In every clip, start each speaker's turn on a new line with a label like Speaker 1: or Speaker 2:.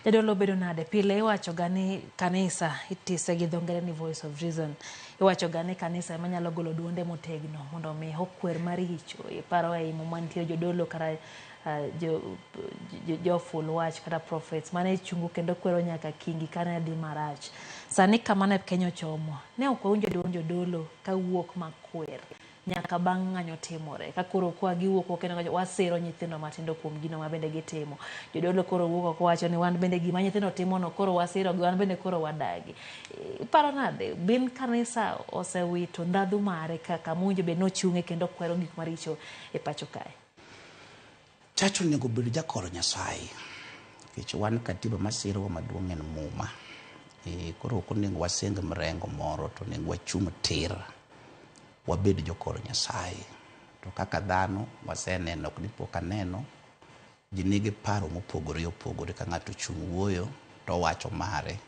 Speaker 1: Jadolo, bedo nade? Pile iwacho ga ni kanisa itise gi dho ngere ni voice of reason. Iwacho ga ni kanisa ema nyalo golo duonde motegno mondo mi okwer maricho. Iparo ei Muma nitie jodolo kata joful wach kata prophets mane chungo kendo kwero nyaka kingi kane dhi marach. Sani kama ne Kenya ochomo, ne ok wawinjo duond jodolo kawuok makwer nyaka bang' ng'anyo timore. Ka koro kwa giwuok oko kendo wasiro nyithindo matindo kuom gino ma bende gitimo. Jodolo koro wuok oko wacho ni wan bende gima nyithindo timo no koro wasiro gi, wan bende koro wadagi. Iparo nade? Bin kanisa osewito ndhadhu mare kaka mowinjo bed nochung'e kendo kwero gik maricho e pacho kae?
Speaker 2: Church onego bed jakor Nyasaye. Nikech wan katiba masirowa maduong' en Muma. Koro ok onego wasing mrengo moro to onego wachung' tir. Wabed jokor Nyasaye. To kaka dhano waseneno, ok ni pok aneno, ji nigi paro mopogore opogore. Ka ng'ato ochung' wuoyo to owacho mare.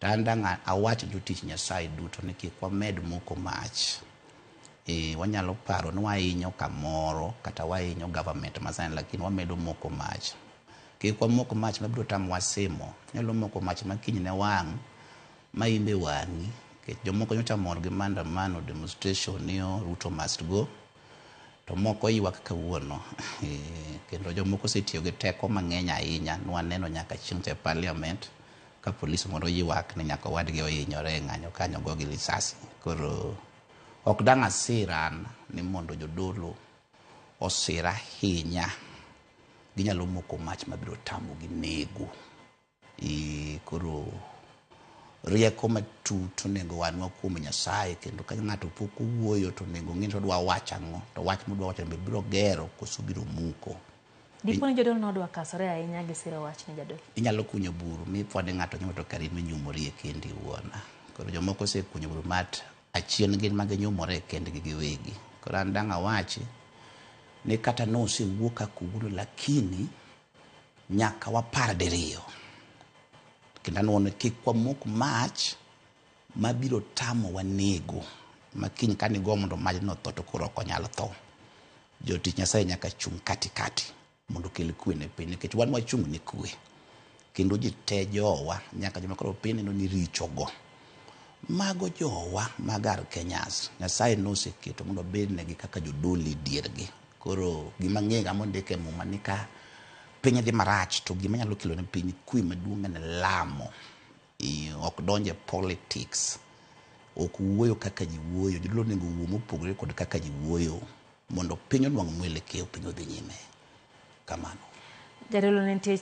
Speaker 2: To an dang' awach jotich Nyasaye duto ni kik wamed moko mach. Wanyalo paro ni wahinyo kamoro kata wahinyo government masani, lakini wamedo moko mach. Kik wamok mach mabiro tamowa simo. Nyalo moko mach ma kiny ne wang' ma in be wang'i. Nikech jomoko nyocha mor gi maandamano, demonstration ni Ruto must go. To moko ywak kawuono. Kendo jomoko osetiyo gi teko mang'eny ahinya. Nwaneno nyaka chieng' cha e parliament ka polis moro ywak ni nyaka owadgi ohinyore e ng'anyo kanyo ogo gi risasi. Koro ok dang' asir an ni mondo jodolo osir ahinya. Ginyalo moko mach mabiro tamogi nego. Koro rieko matut onego wanwa kuom Nyasaye, kendo ka ng'ato pok owuoyo to onego ong'e ni odwa wacho ang'o, to wach modwa wacho be biro gero koso biro muko.
Speaker 1: Dipo ni jodolo nodwa kasore ahinya gi siro wachni, jadolo?
Speaker 2: Inyalo kunyo bur mifwa ni ng'ato nyumo to kare in minyumori e kendi iwuon. Koro jomoko osekunyo bur mat achien gin ma ginyumore e kendgi giwegi. Koro an dang' awachi ni kata nosewuo kaka owuoyo, lakini nyaka wapar diriyo. Kendo anuo ni kik wamok mach mabiro tamowa nego. Ma kiny kanigo mondo majno otho to koro ok onyal tho. Jotich Nyasaye nyaka chung' katikati mondo okel kwe ne piny, nikech wan wachung' ne kwe. Kendo ji te jowa, nyaka joma koro piny neno ni richogo. Mago jowa mag ar Kenyas. Nyasaye noseketo mondo wabednegi kaka jodolo e diergi. Koro gima ng'ega mondik e Muma ni ka piny dhi marach to gima nyalo kelo ne piny kwe maduong' en lamo. Ok donjo e politics. Ok wuoyo kaka ji wuoyo. Jodolo onego owuo mopogore kod kaka ji wuoyo mondo piny onwang' mwelekeo, piny odhi nyime. Kamano.
Speaker 1: Jadolo, ne nitie.